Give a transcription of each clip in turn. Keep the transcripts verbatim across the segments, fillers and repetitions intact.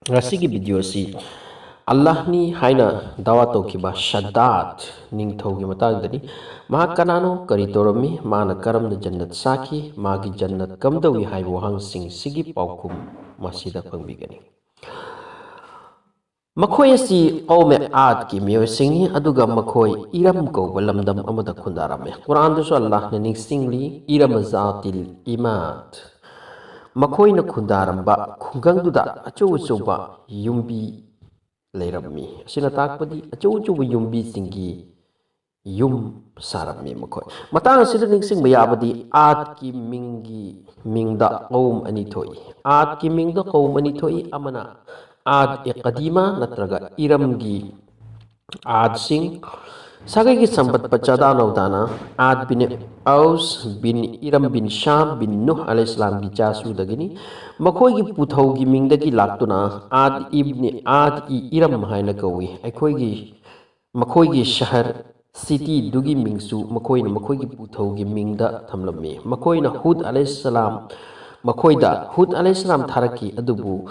ꯉꯁꯤꯒꯤ ꯚꯤꯗꯤꯑꯣꯁꯤ ꯑꯜꯂꯥꯍꯅꯤ ꯍꯥꯏꯅ ꯗꯥꯋꯥ ꯇꯧꯈꯤꯕ ꯁꯗꯥꯠ ꯅꯤꯡꯊꯧꯒꯤ ꯃꯇꯥꯡꯗꯅꯤ꯫ ꯃꯍꯥꯛ ꯀꯅꯥꯅꯣ, ꯀꯔꯤ ꯇꯧꯔꯝꯃꯤ, ꯃꯥꯅ ꯀꯔꯝꯅ ꯖꯟꯅꯠ ꯆꯥꯈꯤ, ꯃꯥꯒꯤ ꯖꯟꯅꯠ ꯀꯝꯗꯧꯏ ꯍꯥꯏꯕ ꯋꯥꯍꯪꯁꯤꯡꯁꯤꯒꯤ ꯄꯥꯎꯈꯨꯝ ꯃꯁꯤꯗ ꯐꯪꯕꯤꯒꯅꯤ꯫ ꯃꯈꯣꯏ ꯑꯁꯤ ꯀꯧꯃꯦ ꯑꯥꯗꯀꯤ ꯃꯤꯑꯣꯏꯁꯤꯡꯅꯤ, ꯑꯗꯨꯒ ꯃꯈꯣꯏ ꯏꯔꯝ ꯀꯧꯕ ꯂꯝꯗꯝ ꯑꯃꯗ ꯈꯨꯟꯗꯥꯔꯝꯃꯤ꯫ ꯀꯨꯔꯥꯟꯗꯁꯨ ꯑꯜꯂꯥꯍꯅ ꯅꯤꯡꯁꯤꯡꯂꯤ, ꯏꯔꯝ ꯖꯥꯇꯤꯜ ꯏꯃꯥꯗ꯫ ꯃꯈꯣꯏꯅ ꯈꯨꯟꯗꯥꯔꯝꯕ ꯈꯨꯡꯒꯪꯗꯨꯗ ꯑꯆꯧ ꯑꯆꯧꯕ ꯌꯨꯝꯕꯤ ꯂꯩꯔꯝꯃꯤ꯫ ꯑꯁꯤꯅ ꯇꯥꯛꯄꯗꯤ ꯑꯆꯧ ꯑꯆꯧꯕ ꯌꯨꯝꯕꯤꯁꯤꯡꯒꯤ ꯌꯨꯝ ꯁꯥꯔꯝꯃꯤ ꯃꯈꯣꯏ꯫ ꯃꯇꯥꯡ ꯑꯁꯤꯗ ꯅꯤꯡꯁꯤꯡꯕ ꯌꯥꯕꯗꯤ ꯑꯥꯗꯀꯤ ꯃꯤꯡꯒꯤ ꯃꯤꯡꯗ ꯀꯧꯝ ꯑꯅꯤ ꯊꯣꯛꯏ꯫ ꯑꯥꯗꯀꯤ ꯃꯤꯡꯗ ꯀꯧꯝ ꯑꯅꯤ ꯊꯣꯛꯏ, ꯑꯃꯅ ꯑꯥꯗ ꯑꯦ ꯀꯗꯤꯃꯥ ꯅꯠꯇ꯭ꯔꯒ ꯏꯔꯝꯒꯤ ꯑꯥꯗꯁꯤꯡ, ꯁꯥꯒꯩꯒꯤ ꯁꯝꯕꯠꯄ ꯆꯥꯗꯥ ꯅꯧꯗꯥꯅ ꯑꯥꯗ ꯕꯤꯟ ꯑꯧꯁ ꯕꯤꯟ ꯏꯔꯝ ꯕꯤꯟ ꯁꯥꯝ ꯕꯤꯟ ꯅꯨꯍ ꯑꯂꯩꯍꯤꯁꯂꯥꯝꯒꯤ ꯆꯥꯁꯨꯗꯒꯤꯅꯤ꯫ ꯃꯈꯣꯏꯒꯤ ꯄꯨꯊꯧꯒꯤ ꯃꯤꯡꯗꯒꯤ ꯂꯥꯛꯇꯨꯅ ꯑꯥꯗ ꯏꯕꯅꯤ ꯑꯥꯗ ꯏ ꯏꯔꯝ ꯍꯥꯏꯅ ꯀꯧꯏ꯫ ꯑꯩꯈꯣꯏꯒꯤ ꯃꯈꯣꯏꯒꯤ ꯁꯍꯔ, ꯁꯤꯇꯤꯗꯨꯒꯤ ꯃꯤꯡꯁꯨ ꯃꯈꯣꯏꯅ ꯃꯈꯣꯏꯒꯤ ꯄꯨꯊꯧꯒꯤ ꯃꯤꯡꯗ ꯊꯝꯂꯝꯃꯤ꯫ ꯃꯈꯣꯏꯅ ꯍꯨꯗ ꯑꯂꯩꯍꯤꯁꯁꯂꯥꯝ, ꯃꯈꯣꯏꯗ ꯍꯨꯗ ꯑꯂꯩꯍꯤꯁꯁꯂꯥꯝ ꯊꯥꯔꯛꯈꯤ, ꯑꯗꯨꯕꯨ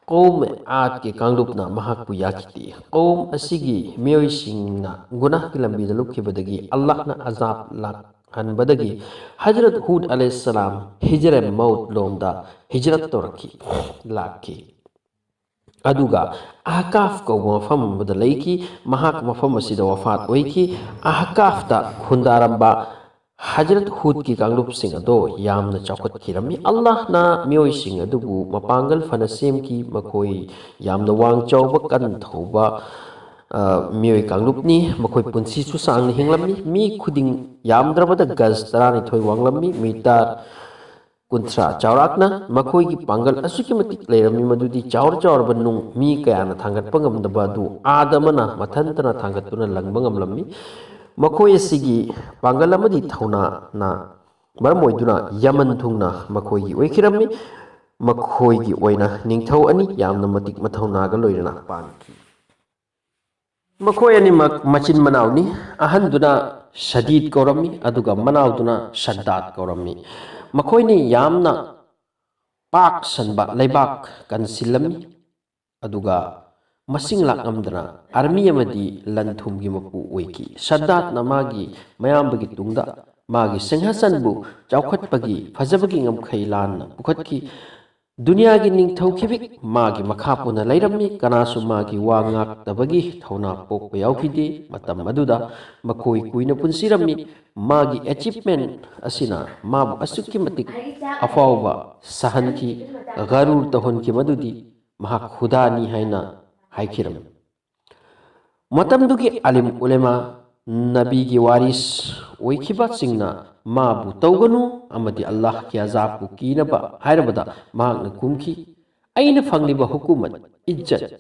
ꯀꯧꯝ ꯑꯥꯗꯀꯤ ꯀꯥꯡꯂꯨꯞꯅ ꯃꯍꯥꯛꯄꯨ ꯌꯥꯈꯤꯗꯦ꯫ ꯀꯧꯝ ꯑꯁꯤꯒꯤ ꯃꯤꯑꯣꯏꯁꯤꯡꯅ ꯒꯨꯅꯥꯍꯒꯤ ꯂꯝꯕꯤꯗ ꯂꯨꯞꯈꯤꯕꯗꯒꯤ ꯑꯜꯂꯥꯍꯅ ꯑꯖꯥꯕ ꯂꯥꯛꯍꯟꯕꯗꯒꯤ ꯍꯖꯔꯠ ꯍꯨꯗ ꯑꯂꯩꯍꯤꯁꯁꯂꯥꯝ ꯍꯤꯖꯔ ꯃꯧꯠ ꯂꯣꯝꯗ ꯍꯤꯖꯔꯠ ꯇꯧꯔꯛꯈꯤ, ꯂꯥꯛꯈꯤ꯫ ꯑꯗꯨꯒ ꯑꯍꯀꯥꯐ ꯀꯧꯕ ꯃꯐꯝ ꯑꯃꯗ ꯂꯩꯈꯤ꯫ ꯃꯍꯥꯛ ꯃꯐꯝ ꯑꯁꯤꯗ ꯋꯐꯥꯠ ꯑꯣꯏꯈꯤ꯫ ꯑꯍꯀꯥꯐꯇ ꯈꯨꯟꯗꯥꯔꯝꯕ ꯍꯖꯔꯠ ꯍꯨꯗꯀꯤ ꯀꯥꯡꯂꯨꯞꯁꯤꯡ ꯑꯗꯣ ꯌꯥꯝꯅ ꯆꯥꯎꯈꯠꯈꯤꯔꯝꯃꯤ꯫ ꯑꯜꯂꯥꯍꯅ ꯃꯤꯑꯣꯏꯁꯤꯡ ꯑꯗꯨꯕꯨ ꯃꯄꯥꯡꯒꯜ ꯐꯅ ꯁꯦꯝꯈꯤ꯫ ꯃꯈꯣꯏ ꯌꯥꯝꯅ ꯋꯥꯡ ꯆꯥꯎꯕ, ꯀꯟ ꯊꯧꯕ, ꯑ, ꯃꯤꯑꯣꯏ ꯀꯥꯡꯂꯨꯞꯅꯤ꯫ ꯃꯈꯣꯏ ꯄꯨꯟꯁꯤꯁꯨ ꯁꯥꯡꯅ ꯍꯤꯡꯂꯝꯃꯤ꯫ ꯃꯤ ꯈꯨꯗꯤꯡ ꯌꯥꯝꯗ꯭ꯔꯕꯗ ꯒꯖ ꯇꯔꯥꯅꯤꯊꯣꯏ ꯋꯥꯡꯂꯝꯃꯤ, ꯃꯤꯇꯔ ꯀꯨꯟꯊ꯭ꯔꯥ ꯆꯥꯎꯔꯥꯛꯅ꯫ ꯃꯈꯣꯏꯒꯤ ꯄꯥꯡꯒꯜ ꯑꯁꯨꯛꯀꯤ ꯃꯇꯤꯛ ꯂꯩꯔꯝꯃꯤ, ꯃꯗꯨꯗꯤ ꯆꯥꯎꯔ ꯆꯥꯎꯔꯕ ꯅꯨꯡ ꯃꯤ ꯀꯌꯥꯅ ꯊꯥꯡꯒꯠꯄ ꯉꯝꯗꯕ ꯑꯗꯨ ꯑꯥꯗ ꯑꯃꯅ ꯃꯊꯟꯇꯅ ꯊꯥꯡꯒꯠꯇꯨꯅ ꯂꯪꯕ ꯉꯝꯂꯝꯃꯤ꯫ ꯃꯈꯣꯏ ꯑꯁꯤꯒꯤ ꯄꯥꯡꯒꯜ ꯑꯃꯗꯤ ꯊꯧꯅꯥꯅ ꯃꯔꯝ ꯑꯣꯏꯗꯨꯅ ꯌꯃꯟ ꯊꯨꯡꯅ ꯃꯈꯣꯏꯒꯤ ꯑꯣꯏꯈꯤꯔꯝꯃꯤ꯫ ꯃꯈꯣꯏꯒꯤ ꯑꯣꯏꯅ ꯅꯤꯡꯊꯧ ꯑꯅꯤ ꯌꯥꯝꯅ ꯃꯇꯤꯛ ꯃꯊꯧꯅꯥꯒ ꯂꯣꯏꯅꯅ ꯄꯥꯟꯈꯤ꯫ ꯃꯈꯣꯏ ꯑꯅꯤꯃꯛ ꯃꯆꯤꯟ ꯃꯅꯥꯎꯅꯤ꯫ ꯑꯍꯟꯗꯨꯅ ꯁꯗꯤꯗ ꯀꯧꯔꯝꯃꯤ, ꯑꯗꯨꯒ ꯃꯅꯥꯎꯗꯨꯅ ꯁꯗꯥꯗ ꯀꯧꯔꯝꯃꯤ꯫ ꯃꯈꯣꯏꯅꯤ ꯌꯥꯝꯅ ꯄꯥꯛ ꯁꯟꯕ ꯂꯩꯕꯥꯛ ꯀꯟꯁꯤꯜꯂꯝꯃꯤ꯫ ꯑꯗꯨꯒ ꯃꯁꯤꯡ ꯂꯥꯛꯂꯝꯗꯅ ꯑꯥꯔꯃꯤ ꯑꯃꯗꯤ ꯂꯟ ꯊꯨꯝꯒꯤ ꯃꯄꯨ ꯑꯣꯏꯈꯤ꯫ ꯁꯗꯥꯠꯅ ꯃꯥꯒꯤ ꯃꯌꯥꯝꯕꯒꯤ ꯇꯨꯡꯗ ꯃꯥꯒꯤ ꯁꯤꯡꯍꯥꯁꯟꯕꯨ ꯆꯥꯎꯈꯠꯄꯒꯤ ꯐꯖꯕꯒꯤ ꯉꯝꯈꯩ ꯂꯥꯟꯅ ꯄꯨꯈꯠꯈꯤ꯫ ꯗꯨꯅꯤꯌꯥꯒꯤ ꯅꯤꯡꯊꯧ ꯈꯤꯕꯤꯛ ꯃꯥꯒꯤ ꯃꯈꯥ ꯄꯣꯟꯅ ꯂꯩꯔꯝꯃꯤ꯫ ꯀꯅꯥꯁꯨ ꯃꯥꯒꯤ ꯋꯥ ꯉꯥꯛꯇꯕꯒꯤ ꯊꯧꯅꯥ ꯄꯣꯛꯄ ꯌꯥꯎꯈꯤꯗꯦ꯫ ꯃꯇꯝ ꯑꯗꯨꯗ ꯃꯈꯣꯏ ꯀꯨꯏꯅ ꯄꯨꯟꯁꯤꯔꯝꯃꯤ꯫ ꯃꯥꯒꯤ ꯑꯦꯆꯤꯞꯃꯦꯟ ꯑꯁꯤꯅ ꯃꯥꯕꯨ ꯑꯁꯨꯛꯀꯤ ꯃꯇꯤꯛ ꯑꯐꯥꯎꯕ ꯁꯥꯍꯟꯈꯤ, ꯒꯔꯨꯔ ꯇꯧꯍꯟꯈꯤ, ꯃꯗꯨꯗꯤ ꯃꯍꯥꯛ ꯈꯨꯗꯥꯅꯤ ꯍꯥꯏꯅ ꯍꯥꯏꯈꯤꯔꯝꯃꯤ꯫ ꯃꯇꯝꯗꯨꯒꯤ ꯑꯂꯤꯝ ꯎꯂꯦꯃꯥ, ꯅꯕꯤꯒꯤ ꯋꯥꯔꯤꯁ ꯑꯣꯏꯈꯤꯕꯁꯤꯡꯅ ꯃꯥꯕꯨ ꯇꯧꯒꯅꯨ ꯑꯃꯗꯤ ꯑꯜꯂꯥꯍꯒꯤ ꯑꯖꯥꯕꯄꯨ ꯀꯤꯅꯕ ꯍꯥꯏꯔꯕꯗ ꯃꯍꯥꯛꯅ ꯈꯨꯝꯈꯤ, "ꯑꯩꯅ ꯐꯪꯂꯤꯕ ꯍꯨꯀꯨꯃꯠ, ꯏꯖꯠ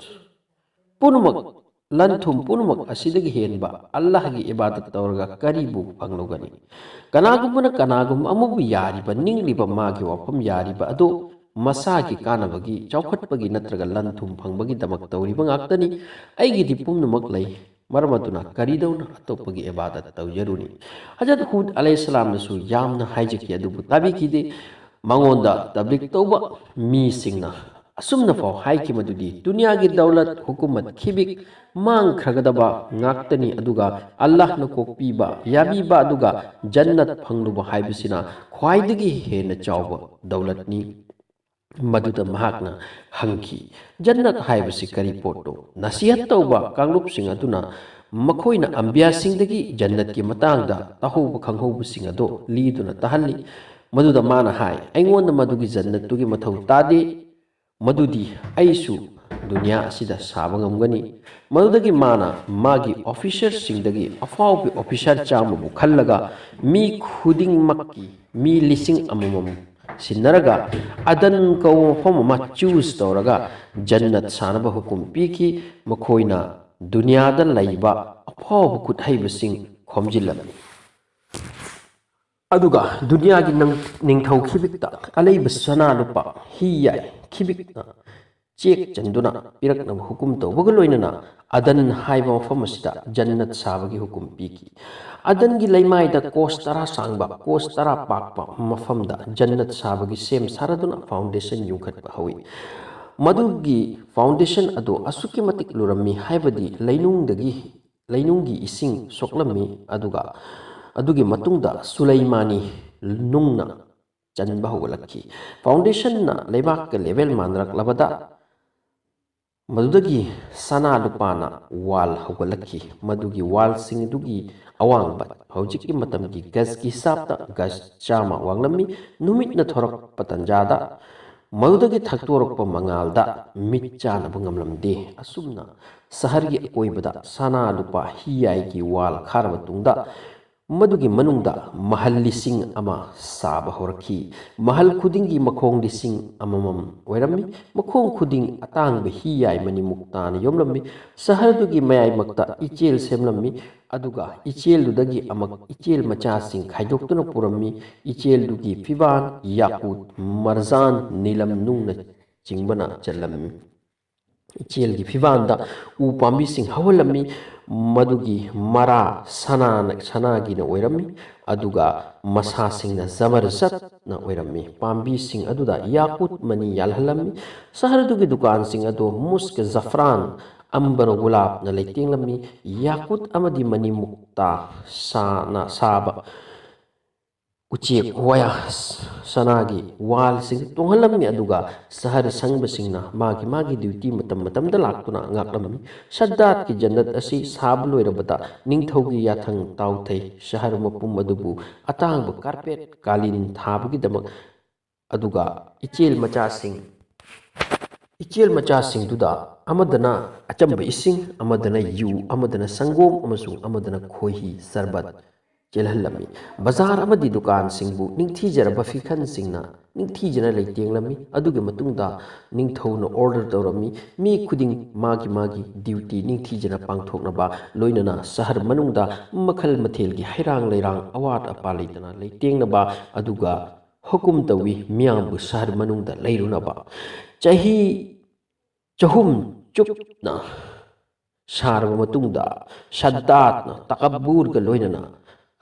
ꯄꯨꯝꯅꯃꯛ, ꯂꯟ ꯊꯨꯝ ꯄꯨꯝꯅꯃꯛ ꯑꯁꯤꯗꯒꯤ ꯍꯦꯟꯕ ꯑꯜꯂꯥꯍꯒꯤ ꯏꯕꯥꯗꯠ ꯇꯧꯔꯒ ꯀꯔꯤꯕꯨ ꯐꯪꯂꯨꯒꯅꯤ? ꯀꯅꯥꯒꯨꯝꯕꯅ ꯀꯅꯥꯒꯨꯝꯕ ꯑꯃꯕꯨ ꯌꯥꯔꯤꯕ, ꯅꯤꯡꯂꯤꯕ ꯃꯥꯒꯤ ꯋꯥꯐꯝ ꯌꯥꯔꯤꯕ ꯑꯗꯨ ꯃꯁꯥꯒꯤ ꯀꯥꯟꯅꯕꯒꯤ, ꯆꯥꯎꯈꯠꯄꯒꯤ ꯅꯠꯇ꯭ꯔꯒ ꯂꯟ ꯊꯨꯝ ꯐꯪꯕꯒꯤꯗꯃꯛ ꯇꯧꯔꯤꯕ ꯉꯥꯛꯇꯅꯤ꯫ ꯑꯩꯒꯤꯗꯤ ꯄꯨꯝꯅꯃꯛ ꯂꯩ, ꯃꯔꯝ ꯑꯗꯨꯅ ꯀꯔꯤꯗꯧꯅ ꯑꯇꯣꯞꯄꯒꯤ ꯏꯕꯥꯗꯠ ꯇꯧꯖꯔꯨꯅꯤ?" ꯍꯖꯔꯠ ꯍꯨꯗ ꯑꯂꯩꯍꯤꯁꯁꯂꯥꯝꯅꯁꯨ ꯌꯥꯝꯅ ꯍꯥꯏꯖꯈꯤ, ꯑꯗꯨꯕꯨ ꯇꯥꯕꯤꯈꯤꯗꯦ꯫ ꯃꯉꯣꯟꯗ ꯇꯕ꯭ꯂꯤꯛ ꯇꯧꯕ ꯃꯤꯁꯤꯡꯅ ꯑꯁꯨꯝꯅꯐꯥꯎ ꯍꯥꯏꯈꯤ ꯃꯗꯨꯗꯤ, ꯗꯨꯅꯤꯌꯥꯒꯤ ꯗꯧꯂꯠ, ꯍꯨꯀꯨꯃꯠ ꯈꯤꯕꯤꯛ ꯃꯥꯡꯈ꯭ꯔꯒꯗꯕ ꯉꯥꯛꯇꯅꯤ, ꯑꯗꯨꯒ ꯑꯜꯂꯥꯍꯅ ꯀꯣꯛꯄꯤꯕ, ꯌꯥꯕꯤꯕ, ꯑꯗꯨꯒ ꯖꯟꯅꯠ ꯐꯪꯂꯨꯕ ꯍꯥꯏꯕꯁꯤꯅ ꯈ꯭ꯋꯥꯏꯗꯒꯤ ꯍꯦꯟꯅ ꯆꯥꯎꯕ ꯗꯧꯂꯠꯅꯤ꯫ ꯃꯗꯨꯗ ꯃꯍꯥꯛꯅ ꯍꯪꯈꯤ, "ꯖꯟꯅꯠ ꯍꯥꯏꯕꯁꯤ ꯀꯔꯤ ꯄꯣꯠꯅꯣ?" ꯅꯁꯤꯍꯠ ꯇꯧꯕ ꯀꯥꯡꯂꯨꯞꯁꯤꯡ ꯑꯗꯨꯅ ꯃꯈꯣꯏꯅ ꯑꯝꯕꯤꯌꯥꯁꯤꯡꯗꯒꯤ ꯖꯟꯅꯠꯀꯤ ꯃꯇꯥꯡꯗ ꯇꯥꯍꯧꯕ ꯈꯪꯍꯧꯕꯁꯤꯡ ꯑꯗꯨ ꯂꯤꯗꯨꯅ ꯇꯥꯍꯜꯂꯤ꯫ ꯃꯗꯨꯗ ꯃꯥꯅ ꯍꯥꯏ, "ꯑꯩꯉꯣꯟꯗ ꯃꯗꯨꯒꯤ ꯖꯟꯅꯠꯇꯨꯒꯤ ꯃꯊꯧ ꯇꯥꯗꯦ, ꯃꯗꯨꯗꯤ ꯑꯩꯁꯨ ꯗꯨꯅꯤꯌꯥ ꯑꯁꯤꯗ ꯁꯥꯕ ꯉꯝꯒꯅꯤ꯫" ꯃꯗꯨꯗꯒꯤ ꯃꯥꯅ ꯃꯥꯒꯤ ꯑꯣꯐꯤꯁꯔꯁꯤꯡꯗꯒꯤ ꯑꯐꯥꯎꯕ ꯑꯣꯐꯤꯁꯔ ꯆꯥꯝꯃꯕꯨ ꯈꯜꯂꯒ ꯃꯤ ꯈꯨꯗꯤꯡꯃꯛꯀꯤ ꯃꯤ ꯂꯤꯁꯤꯡ ꯑꯃꯃꯝ ꯁꯤꯟꯅꯔꯒ ꯑꯗꯟ ꯀꯧꯕ ꯃꯐꯝ ꯑꯃ ꯆꯨꯁ ꯇꯧꯔꯒ ꯖꯟꯅꯠ ꯁꯥꯅꯕ ꯍꯨꯀꯨꯝ ꯄꯤꯈꯤ꯫ ꯃꯈꯣꯏꯅ ꯗꯨꯅꯤꯌꯥꯗ ꯂꯩꯕ ꯑꯐꯥꯎꯕ ꯈꯨꯠꯍꯩꯕꯁꯤꯡ ꯈꯣꯝꯖꯤꯜꯂꯝꯃꯤ꯫ ꯑꯗꯨꯒ ꯗꯨꯅꯤꯌꯥꯒꯤ ꯅꯪ-, ꯅꯤꯡꯊꯧ ꯈꯤꯕꯤꯛꯇ ꯑꯂꯩꯕ ꯁꯅꯥ ꯂꯨꯄꯥ ꯍꯤ ꯌꯥꯏ ꯈꯤꯕꯤꯛꯅ ꯆꯦꯛ ꯆꯟꯗꯨꯅ ꯄꯤꯔꯛꯅꯕ ꯍꯨꯀꯨꯝ ꯇꯧꯕꯒ ꯂꯣꯏꯅꯅ ꯑꯗꯟ ꯍꯥꯏꯕ ꯃꯐꯝ ꯑꯁꯤꯗ ꯖꯟꯅꯠ ꯁꯥꯕꯒꯤ ꯍꯨꯀꯨꯝ ꯄꯤꯈꯤ꯫ ꯑꯗꯟꯒꯤ ꯂꯩꯃꯥꯏꯗ ꯀꯣꯁ ꯇꯔꯥ ꯁꯥꯡꯕ, ꯀꯣꯁ ꯇꯔꯥ ꯄꯥꯛꯄ ꯃꯐꯝꯗ ꯖꯟꯅꯠ ꯁꯥꯕꯒꯤ ꯁꯦꯝ ꯁꯥꯔꯗꯨꯅ ꯐꯥꯎꯟꯗꯦꯁꯟ ꯌꯨꯡꯈꯠꯄ ꯍꯧꯏ꯫ ꯃꯗꯨꯒꯤ ꯐꯥꯎꯟꯗꯦꯁꯟ ꯑꯗꯨ ꯑꯁꯨꯛꯀꯤ ꯃꯇꯤꯛ ꯂꯨꯔꯝꯃꯤ ꯍꯥꯏꯕꯗꯤ ꯂꯩꯅꯨꯡꯗꯒꯤ, ꯂꯩꯅꯨꯡꯒꯤ ꯏꯁꯤꯡ ꯁꯣꯛꯂꯝꯃꯤ꯫ ꯑꯗꯨꯒ ꯑꯗꯨꯒꯤ ꯃꯇꯨꯡꯗ ꯁꯨꯂꯩꯃꯥꯅꯤ ꯅꯨꯡꯅ ꯆꯟꯕ ꯍꯧꯒꯠꯂꯛꯈꯤ꯫ ꯐꯥꯎꯟꯗꯦꯁꯟꯅ ꯂꯩꯕꯥꯛꯀ ꯂꯦꯚꯦꯜ ꯃꯥꯟꯅꯔꯛꯂꯕꯗ ꯃꯗꯨꯗꯒꯤ ꯁꯅꯥ ꯂꯨꯄꯥꯅ ꯋꯥꯜ ꯍꯧꯒꯠꯂꯛꯈꯤ꯫ ꯃꯗꯨꯒꯤ ꯋꯥꯜꯁꯤꯡ ꯑꯗꯨꯒꯤ ꯑꯋꯥꯡꯕ ꯍꯧꯖꯤꯛꯀꯤ ꯃꯇꯝꯒꯤ ꯒꯖꯀꯤ ꯍꯤꯁꯥꯞꯇ ꯒꯖ ꯆꯥꯝꯃ ꯋꯥꯡꯂꯝꯃꯤ꯫ ꯅꯨꯃꯤꯠꯅ ꯊꯣꯔꯛꯄ ꯇꯥꯟꯖꯥꯗ ꯃꯗꯨꯗꯒꯤ ꯊꯛꯇꯣꯔꯛꯄ ꯃꯉꯥꯜꯗ ꯃꯤꯠ ꯆꯥꯅꯕ ꯉꯝꯂꯝꯗꯦ꯫ ꯑꯁꯨꯝꯅ ꯁꯍꯔꯒꯤ ꯑꯀꯣꯏꯕꯗ ꯁꯅꯥ ꯂꯨꯄꯥ ꯍꯤꯌꯥꯏꯒꯤ ꯋꯥꯜ ꯈꯥꯔꯕ ꯇꯨꯡꯗ ꯃꯗꯨꯒꯤ ꯃꯅꯨꯡꯗ ꯃꯍꯜ ꯂꯤꯁꯤꯡ ꯑꯃ ꯁꯥꯕ ꯍꯧꯔꯛꯈꯤ꯫ ꯃꯍꯜ ꯈꯨꯗꯤꯡꯒꯤ ꯃꯈꯣꯡ ꯂꯤꯁꯤꯡ ꯑꯃꯃꯝ ꯑꯣꯏꯔꯝꯃꯤ꯫ ꯃꯈꯣꯡ ꯈꯨꯗꯤꯡ ꯑꯇꯥꯡꯕ ꯍꯤꯌꯥꯏ ꯃꯅꯤ ꯃꯨꯛꯇꯥꯅ ꯌꯣꯝꯂꯝꯃꯤ꯫ ꯁꯍꯔꯗꯨꯒꯤ ꯃꯌꯥꯏꯃꯛꯇ ꯏꯆꯦꯜ ꯁꯦꯝꯂꯝꯃꯤ꯫ ꯑꯗꯨꯒ ꯏꯆꯦꯜꯗꯨꯗꯒꯤ ꯑꯃꯛ ꯏꯆꯦꯜ ꯃꯆꯥꯁꯤꯡ ꯈꯥꯏꯗꯣꯛꯇꯨꯅ ꯄꯨꯔꯝꯃꯤ꯫ ꯏꯆꯦꯜꯗꯨꯒꯤ ꯐꯤꯕꯥꯟ ꯌꯥꯀꯨꯠ, ꯃꯔꯖꯥꯟ, ꯅꯤꯂꯝ ꯅꯨꯡꯅ ꯆꯤꯡꯕꯅ ꯆꯜꯂꯝꯃꯤ꯫ ꯏꯆꯦꯜꯒꯤ ꯐꯤꯕꯥꯟꯗ ꯎ ꯄꯥꯝꯕꯤꯁꯤꯡ ꯍꯧꯍꯜꯂꯝꯃꯤ꯫ ꯃꯗꯨꯒꯤ ꯃꯔꯥ ꯁꯅꯥꯅ, ꯁꯅꯥꯒꯤꯅ ꯑꯣꯏꯔꯝꯃꯤ꯫ ꯑꯗꯨꯒ ꯃꯁꯥꯁꯤꯡꯅ ꯖꯕꯔꯖꯠꯅ ꯑꯣꯏꯔꯝꯃꯤ꯫ ꯄꯥꯝꯕꯤꯁꯤꯡ ꯑꯗꯨꯗ ꯌꯥꯀꯨꯠ ꯃꯅꯤ ꯌꯥꯜꯍꯜꯂꯝꯃꯤ꯫ ꯁꯍꯔꯗꯨꯒꯤ ꯗꯨꯀꯥꯟꯁꯤꯡ ꯑꯗꯨ ꯃꯨꯁꯛ, ꯖꯐ꯭ꯔꯥꯟ, ꯑꯝꯕꯔ, ꯒꯨꯂꯥꯞꯅ ꯂꯩꯇꯦꯡꯂꯝꯃꯤ꯫ ꯌꯥꯀꯨꯠ ꯑꯃꯗꯤ ꯃꯅꯤ ꯃꯨꯛꯇꯥ ꯁꯥꯅ ꯁꯥꯕ ꯎꯆꯦꯛ ꯋꯥꯌꯥ ꯁꯅꯥꯒꯤ ꯋꯥꯜꯁꯤꯡ ꯇꯣꯡꯍꯜꯂꯝꯃꯤ꯫ ꯑꯗꯨꯒ ꯁꯍꯔ ꯁꯪꯕꯁꯤꯡꯅ ꯃꯥꯒꯤ ꯃꯥꯒꯤ ꯗ꯭ꯌꯨꯇꯤ ꯃꯇꯝ ꯃꯇꯝꯗ ꯂꯥꯛꯇꯨꯅ ꯉꯥꯛꯂꯝꯃꯤ꯫ ꯁꯗꯥꯠꯀꯤ ꯖꯟꯅꯠ ꯑꯁꯤ ꯁꯥꯕ ꯂꯣꯏꯔꯕꯗ ꯅꯤꯡꯊꯧꯒꯤ ꯌꯥꯊꯪ ꯇꯥꯎꯊꯩ꯫ ꯁꯍꯔ ꯃꯄꯨꯝ ꯑꯗꯨꯕꯨ ꯑꯇꯥꯡꯕ ꯀꯥꯔꯄꯦꯠ ꯀꯥꯂꯤꯟ ꯊꯥꯕꯒꯤꯗꯃꯛ, ꯑꯗꯨꯒ ꯏꯆꯦꯜ ꯃꯆꯥꯁꯤꯡ, ꯏꯆꯦꯜ ꯃꯆꯥꯁꯤꯡꯗꯨꯗ ꯑꯃꯗꯅ ꯑꯆꯝꯕ ꯏꯁꯤꯡ, ꯑꯃꯗꯅ ꯌꯨ, ꯑꯃꯗꯅ ꯁꯪꯒꯣꯝ ꯑꯃꯁꯨꯡ ꯑꯃꯗꯅ ꯈꯣꯏꯍꯤ ꯁꯔꯕꯠ ꯆꯦꯜꯍꯜꯂꯝꯃꯤ꯫ ꯕꯖꯥꯔ ꯑꯃꯗꯤ ꯗꯨꯀꯥꯟꯁꯤꯡꯕꯨ ꯅꯤꯡꯊꯤꯖꯔꯕ ꯐꯤꯈꯟꯁꯤꯡꯅ ꯅꯤꯡꯊꯤꯖꯅ ꯂꯩꯇꯦꯡꯂꯝꯃꯤ꯫ ꯑꯗꯨꯒꯤ ꯃꯇꯨꯡꯗ ꯅꯤꯡꯊꯧꯅ ꯑꯣꯔꯗꯔ ꯇꯧꯔꯝꯃꯤ, ꯃꯤ ꯈꯨꯗꯤꯡ ꯃꯥꯒꯤ ꯃꯥꯒꯤ ꯗ꯭ꯌꯨꯇꯤ ꯅꯤꯡꯊꯤꯖꯅ ꯄꯥꯡꯊꯣꯛꯅꯕ, ꯂꯣꯏꯅꯅ ꯁꯍꯔ ꯃꯅꯨꯡꯗ ꯃꯈꯜ ꯃꯊꯦꯜꯒꯤ ꯍꯩꯔꯥꯡ ꯂꯩꯔꯥꯡ ꯑꯋꯥꯠ ꯑꯄꯥ ꯂꯩꯇꯅ ꯂꯩꯇꯦꯡꯅꯕ, ꯑꯗꯨꯒ ꯍꯨꯀꯨꯝ ꯇꯧꯏ ꯃꯤꯌꯥꯝꯕꯨ ꯁꯍꯔ ꯃꯅꯨꯡꯗ ꯂꯩꯔꯨꯅꯕ꯫ ꯆꯍꯤ ꯆꯍꯨꯝ ꯆꯨꯞꯅ ꯁꯥꯔꯕ ꯃꯇꯨꯡꯗ ꯁꯗꯥꯠꯅ ꯇꯀꯕꯨꯔꯒ ꯂꯣꯏꯅꯅ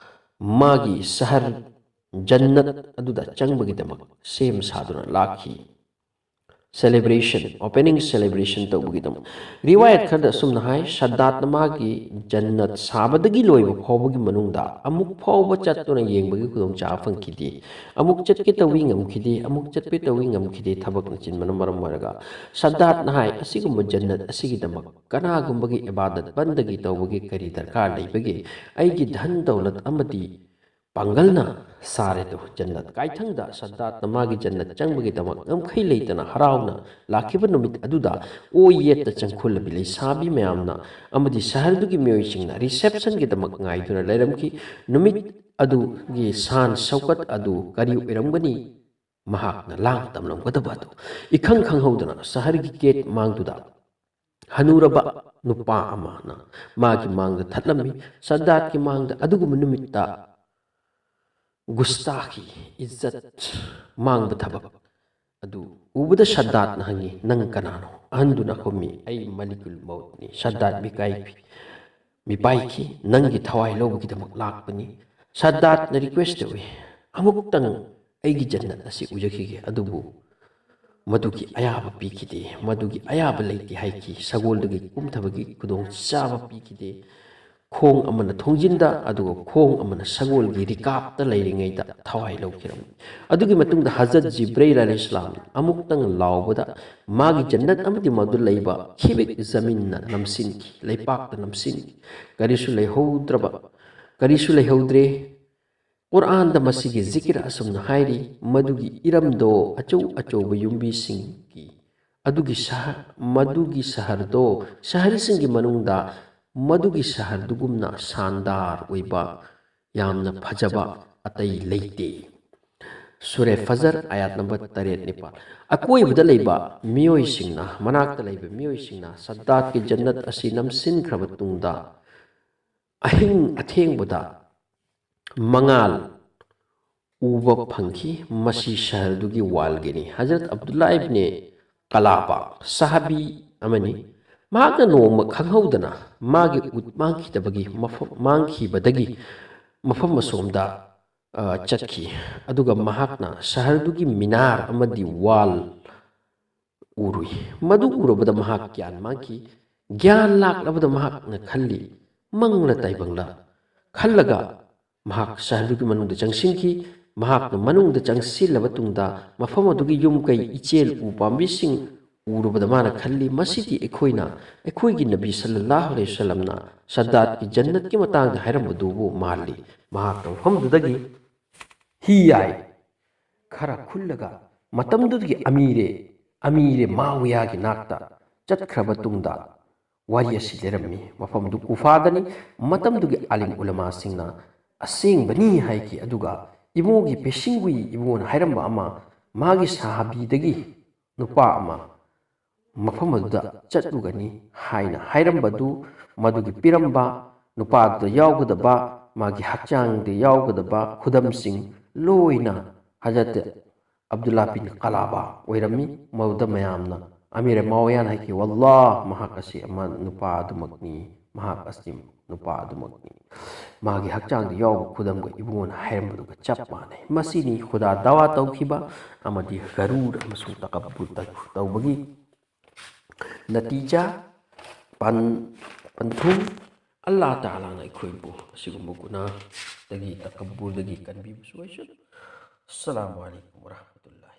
ꯃꯥꯒꯤ ꯁꯍꯔ ꯖꯟꯅꯠ ꯑꯗꯨꯗ ꯆꯪꯕꯒꯤꯗꯃꯛ ꯁꯦꯝ ꯁꯥꯗꯨꯅ ꯂꯥꯛꯈꯤ꯫ celebration, opening celebration ꯇꯧꯕꯒꯤꯗꯃꯛ꯫ ꯔꯤꯋꯥꯌꯠ ꯈꯔꯗ ꯑꯁꯨꯝꯅ ꯍꯥꯏ, ꯁꯗꯥꯠꯅ ꯃꯥꯒꯤ ꯖꯟꯅꯠ ꯁꯥꯕꯗꯒꯤ ꯂꯣꯏꯕ ꯐꯥꯎꯕꯒꯤ ꯃꯅꯨꯡꯗ ꯑꯃꯨꯛ ꯐꯥꯎꯕ ꯆꯠꯇꯨꯅ ꯌꯦꯡꯕꯒꯤ ꯈꯨꯗꯣꯡꯆꯥꯕ ꯐꯪꯈꯤꯗꯦ꯫ ꯑꯃꯨꯛ ꯆꯠꯀꯦ ꯇꯧꯏ, ꯉꯝꯈꯤꯗꯦ꯫ ꯑꯃꯨꯛ ꯆꯠꯀꯦ ꯇꯧꯏ, ꯉꯝꯈꯤꯗꯦ꯫ ꯊꯕꯛꯅ ꯆꯤꯟꯕꯅ ꯃꯔꯝ ꯑꯣꯏꯔꯒ ꯁꯗꯥꯠꯅ ꯍꯥꯏ, ꯑꯁꯤꯒꯨꯝꯕ ꯖꯟꯅꯠ ꯑꯁꯤꯒꯤꯗꯃꯛ ꯀꯅꯥꯒꯨꯝꯕꯒꯤ ꯏꯕꯥꯗꯠ ꯕꯟꯗꯒꯤ ꯇꯧꯕꯒꯤ ꯀꯔꯤ ꯗꯔꯀꯥꯔ ꯂꯩꯕꯒꯦ? ꯑꯩꯒꯤ ꯙꯟ ꯗꯧꯂꯠ ꯑꯃꯗꯤ ꯄꯥꯡꯒꯜꯅ ꯁꯥꯔꯦꯗꯣ꯫ ꯖꯟꯅꯠ ꯀꯥꯏꯊꯪꯗ ꯁꯗꯥꯠꯅ ꯃꯥꯒꯤ ꯖꯟꯅꯠ ꯆꯪꯕꯒꯤꯗꯃꯛ ꯉꯝꯈꯩ ꯂꯩꯇꯅ ꯍꯔꯥꯎꯅ ꯂꯥꯛꯈꯤꯕ ꯅꯨꯃꯤꯠ ꯑꯗꯨꯗ ꯑꯣꯏ ꯌꯦꯠꯇ ꯆꯪꯈꯨꯜꯂꯕꯤ ꯂꯩꯁꯥꯕꯤ ꯃꯌꯥꯝꯅ ꯑꯃꯗꯤ ꯁꯍꯔꯗꯨꯒꯤ ꯃꯤꯑꯣꯏꯁꯤꯡꯅ receptionꯒꯤꯗꯃꯛ ꯉꯥꯏꯗꯨꯅ ꯂꯩꯔꯝꯈꯤ꯫ ꯅꯨꯃꯤꯠ ꯑꯗꯨꯒꯤ ꯁꯥꯟ ꯁꯧꯀꯠ ꯑꯗꯨ ꯀꯔꯤ ꯑꯣꯏꯔꯝꯒꯅꯤ? ꯃꯍꯥꯛꯅ ꯂꯥꯡ ꯇꯝꯂꯝꯒꯗꯕ ꯑꯗꯨ ꯏꯈꯪ ꯈꯪꯍꯧꯗꯅ ꯁꯍꯔꯒꯤ ꯒꯦꯠ ꯃꯥꯡꯗꯨꯗ ꯍꯅꯨꯔꯕ ꯅꯨꯄꯥ ꯑꯃꯅ ꯃꯥꯒꯤ ꯃꯥꯡꯗ ꯊꯠꯂꯝꯃꯤ꯫ ꯁꯗꯥꯠꯀꯤ ꯃꯥꯡꯗ ꯑꯗꯨꯒꯨꯝꯕ ꯅꯨꯃꯤꯠꯇ ꯒꯨꯁꯇꯥꯈꯤ, ꯏꯖꯠ ꯃꯥꯡꯕ ꯊꯕꯛ ꯑꯗꯨ ꯎꯕꯗ ꯁꯗꯥꯠꯅ ꯍꯪꯉꯤ, "ꯅꯪ ꯀꯅꯥꯅꯣ?" ꯑꯍꯟꯗꯨꯅ ꯈꯨꯝꯃꯤ, "ꯑꯩ ꯃꯂꯤꯀꯨꯜ ꯃꯧꯠꯅꯤ, ꯁꯗꯥꯠ ꯃꯤꯀꯥꯏꯈꯤ, ꯃꯤꯄꯥꯏꯈꯤ, ꯅꯪꯒꯤ ꯊꯋꯥꯏ ꯂꯧꯕꯒꯤꯗꯃꯛ ꯂꯥꯛꯄꯅꯤ꯫" ꯁꯗꯥꯠꯅ request ꯇꯧꯏ, "ꯑꯃꯨꯛꯇꯪ ꯑꯩꯒꯤ ꯖꯟꯅꯠ ꯑꯁꯤ ꯎꯖꯈꯤꯒꯦ꯫" ꯑꯗꯨꯕꯨ ꯃꯗꯨꯒꯤ ꯑꯌꯥꯕ ꯄꯤꯈꯤꯗꯦ, ꯃꯗꯨꯒꯤ ꯑꯌꯥꯕ ꯂꯩꯇꯦ ꯍꯥꯏꯈꯤ꯫ ꯁꯒꯣꯜꯗꯒꯤ ꯀꯨꯝꯊꯕꯒꯤ ꯈꯨꯗꯣꯡꯆꯥꯕ ꯄꯤꯈꯤꯗꯦ꯫ ꯈꯣꯡ ꯑꯃꯅ ꯊꯣꯡꯖꯤꯟꯗ, ꯑꯗꯨꯒ ꯈꯣꯡ ꯑꯃꯅ ꯁꯒꯣꯜꯒꯤ ꯔꯤꯀꯥꯞꯇ ꯂꯩꯔꯤꯉꯩꯗ ꯊꯋꯥꯏ ꯂꯧꯈꯤꯔꯝꯃꯤ꯫ ꯑꯗꯨꯒꯤ ꯃꯇꯨꯡꯗ ꯍꯖꯔꯠ ꯖꯤꯕ꯭ꯔꯩꯜ ꯑꯂꯩꯍꯤꯁꯂꯥꯝ ꯑꯃꯨꯛꯇꯪ ꯂꯥꯎꯕꯗ ꯃꯥꯒꯤ ꯖꯟꯅꯠ ꯑꯃꯗꯤ ꯃꯗꯨ ꯂꯩꯕ ꯈꯤꯕꯤꯛ ꯖꯃꯤꯟꯅ ꯅꯝꯁꯤꯟꯈꯤ, ꯂꯩꯄꯥꯛꯇ ꯅꯝꯁꯤꯟꯈꯤ꯫ ꯀꯔꯤꯁꯨ ꯂꯩꯍꯧꯗ꯭ꯔꯕ, ꯀꯔꯤꯁꯨ ꯂꯩꯍꯧꯗ꯭ꯔꯦ꯫ ꯀꯨꯔꯑꯥꯟꯗ ꯃꯁꯤꯒꯤ ꯖꯤꯀꯤꯔ ꯑꯁꯨꯝꯅ ꯍꯥꯏꯔꯤ, "ꯃꯗꯨꯒꯤ ꯏꯔꯝꯗꯣ ꯑꯆꯧ ꯑꯆꯧꯕ ꯌꯨꯝꯕꯤꯁꯤꯡꯒꯤ, ꯑꯗꯨꯒꯤ ꯁꯍ-, ꯃꯗꯨꯒꯤ ꯁꯍꯔꯗꯣ ꯁꯍꯔꯁꯤꯡꯒꯤ ꯃꯅꯨꯡꯗ ꯃꯗꯨꯒꯤ ꯁꯍꯔꯗꯨꯒꯨꯝꯅ ꯁꯥꯟꯗꯥꯔ ꯑꯣꯏꯕ, ꯌꯥꯝꯅ ꯐꯖꯕ ꯑꯇꯩ ꯂꯩꯇꯦ꯫" ꯁꯨꯔꯦ ꯐꯖꯔ, ꯑꯌꯥꯠ ꯅꯝꯕꯔ ꯇꯔꯦꯠ ꯅꯤꯄꯥꯜ꯫ ꯑꯀꯣꯏꯕꯗ ꯂꯩꯕ ꯃꯤꯑꯣꯏꯁꯤꯡꯅ, ꯃꯅꯥꯛꯇ ꯂꯩꯕ ꯃꯤꯑꯣꯏꯁꯤꯡꯅ ꯁꯗꯥꯠꯀꯤ ꯖꯟꯅꯠ ꯑꯁꯤ ꯅꯝꯁꯤꯟꯈ꯭ꯔꯕ ꯇꯨꯡꯗ ꯑꯍꯤꯡ ꯑꯊꯦꯡꯕꯗ ꯃꯉꯥꯜ ꯎꯕ ꯐꯪꯈꯤ꯫ ꯃꯁꯤ ꯁꯍꯔꯗꯨꯒꯤ ꯋꯥꯜꯒꯤꯅꯤ꯫ ꯍꯖꯔꯠ ꯑꯕꯗꯨꯜꯂꯥ ꯏꯕꯅꯦ ꯀꯂꯥꯕꯥ ꯁꯍꯥꯕꯤ ꯑꯃꯅꯤ꯫ ꯃꯍꯥꯛꯅ ꯅꯣꯡꯃ ꯈꯪꯍꯧꯗꯅ ꯃꯥꯒꯤ ꯎꯠ ꯃꯥꯡꯈꯤꯗꯕꯒꯤ ꯃꯐꯝ, ꯃꯥꯡꯈꯤꯕꯗꯒꯤ ꯃꯐꯝ ꯑꯁꯣꯝꯗ, ꯑ, ꯆꯠꯈꯤ꯫ ꯑꯗꯨꯒ ꯃꯍꯥꯛꯅ ꯁꯍꯔꯗꯨꯒꯤ ꯃꯤꯅꯥꯔ ꯑꯃꯗꯤ ꯋꯥꯜ ꯎꯔꯨꯏ꯫ ꯃꯗꯨ ꯎꯔꯕꯗ ꯃꯍꯥꯛ ꯒ꯭ꯌꯥꯟ ꯃꯥꯡꯈꯤ꯫ ꯒ꯭ꯌꯥꯟ ꯂꯥꯛꯂꯕꯗ ꯃꯍꯥꯛꯅ ꯈꯜꯂꯤ, ꯃꯪꯂ ꯇꯥꯏꯕꯪꯂ? ꯈꯜꯂꯒ ꯃꯍꯥꯛ ꯁꯍꯔꯗꯨꯒꯤ ꯃꯅꯨꯡꯗ ꯆꯪꯁꯤꯟꯈꯤ꯫ ꯃꯍꯥꯛꯅ ꯃꯅꯨꯡꯗ ꯆꯪꯁꯤꯜꯂꯕ ꯇꯨꯡꯗ ꯃꯐꯝ ꯑꯗꯨꯒꯤ ꯌꯨꯝ ꯀꯩ, ꯏꯆꯦꯜ, ꯎ ꯄꯥꯝꯕꯤꯁꯤꯡ ꯎꯔꯨꯕꯗ ꯃꯥꯅ ꯈꯜꯂꯤ, ꯃꯁꯤꯗꯤ ꯑꯩꯈꯣꯏꯅ, ꯑꯩꯈꯣꯏꯒꯤ ꯅꯕꯤ ꯁꯜꯂꯜꯂꯥꯍꯨ ꯑꯂꯩꯍꯤ ꯋꯁꯜꯂꯝꯅ ꯁꯗꯥꯠꯀꯤ ꯖꯟꯅꯠꯀꯤ ꯃꯇꯥꯡꯗ ꯍꯥꯏꯔꯝꯕꯗꯨꯕꯨ ꯃꯥꯜꯂꯤ꯫ ꯃꯍꯥꯛꯅ ꯃꯐꯝꯗꯨꯗꯒꯤ ꯍꯤ ꯌꯥꯏ ꯈꯔ ꯈꯨꯜꯂꯒ ꯃꯇꯝꯗꯨꯗꯒꯤ ꯑꯃꯤꯔꯦ, ꯑꯃꯤꯔꯦ ꯃꯥꯋꯤꯌꯥꯒꯤ ꯅꯥꯛꯇ ꯆꯠꯈ꯭ꯔꯕ ꯇꯨꯡꯗ ꯋꯥꯔꯤ ꯑꯁꯤ ꯂꯩꯔꯝꯃꯤ꯫ ꯃꯐꯝꯗꯨ ꯀꯨꯐꯥꯗꯅꯤ꯫ ꯃꯇꯝꯗꯨꯒꯤ ꯑꯥꯂꯤꯝ ꯎꯂꯃꯥꯁꯤꯡꯅ ꯑꯁꯦꯡꯕꯅꯤ ꯍꯥꯏꯈꯤ꯫ ꯑꯗꯨꯒ ꯏꯕꯣꯒꯤ ꯄꯦꯁꯤꯡꯒꯨꯏ ꯏꯕꯣꯅ ꯍꯥꯏꯔꯝꯕ ꯑꯃ, ꯃꯥꯒꯤ ꯁꯍꯥꯕꯤꯗꯒꯤ ꯅꯨꯄꯥ ꯑꯃ ꯃꯐꯝ ꯑꯗꯨꯗ ꯆꯠꯂꯨꯒꯅꯤ ꯍꯥꯏꯅ ꯍꯥꯏꯔꯝꯕꯗꯨ, ꯃꯗꯨꯒꯤ ꯄꯤꯔꯝꯕ ꯅꯨꯄꯥꯗꯨꯗ ꯌꯥꯎꯒꯗꯕ, ꯃꯥꯒꯤ ꯍꯛꯆꯥꯡꯗ ꯌꯥꯎꯒꯗꯕ ꯈꯨꯗꯝꯁꯤꯡ ꯂꯣꯏꯅ ꯍꯖꯔꯠ ꯑꯕꯗꯨꯜꯂꯥ ꯕꯤꯟ ꯀꯂꯥꯕꯥ ꯑꯣꯏꯔꯝꯃꯤ꯫ ꯃꯗꯨꯗ ꯃꯌꯥꯝꯅ ꯑꯃꯤꯔ ꯃꯥꯋꯤꯌꯥꯅ ꯍꯥꯏꯈꯤ, "ꯋꯥꯜꯂꯥꯍ, ꯃꯍꯥꯛ ꯑꯁꯤ ꯑꯃ ꯅꯨꯄꯥ ꯑꯗꯨꯃꯛꯅꯤ, ꯃꯍꯥꯛ ꯑꯁꯤ ꯅꯨꯄꯥ ꯑꯗꯨꯃꯛꯅꯤ꯫ ꯃꯥꯒꯤ ꯍꯛꯆꯥꯡꯗ ꯌꯥꯎꯕ ꯈꯨꯗꯝꯒ ꯏꯕꯨꯡꯉꯣꯅ ꯍꯥꯏꯔꯝꯕꯗꯨꯒ ꯆꯞ ꯃꯥꯟꯅꯩ꯫" ꯃꯁꯤꯅꯤ ꯈꯨꯗꯥ ꯗꯥꯋꯥ ꯇꯧꯈꯤꯕ ꯑꯃꯗꯤ ꯒꯔꯨꯔ ꯑꯃꯁꯨꯡ ꯇꯀꯕꯨꯔ ꯇꯧꯕꯒꯤ ꯅꯇꯤꯖꯥ, ꯄꯟ-, ꯄꯟꯊꯨꯡ꯫ ꯑꯜꯂꯥꯍ ꯇꯥꯂꯥꯅ ꯑꯩꯈꯣꯏꯕꯨ ꯑꯁꯤꯒꯨꯝꯕ ꯒꯨꯅꯥꯍꯗꯒꯤ, ꯇꯀꯕꯨꯔꯗꯒꯤ ꯀꯟꯕꯤꯕꯁꯨ ꯑꯣꯏꯁꯅꯨ꯫ ꯑꯁꯁꯂꯥꯃꯨ ꯑꯂꯩꯀꯨꯝ ꯋꯔꯍꯃꯇꯨꯜꯂꯥꯍꯤ꯫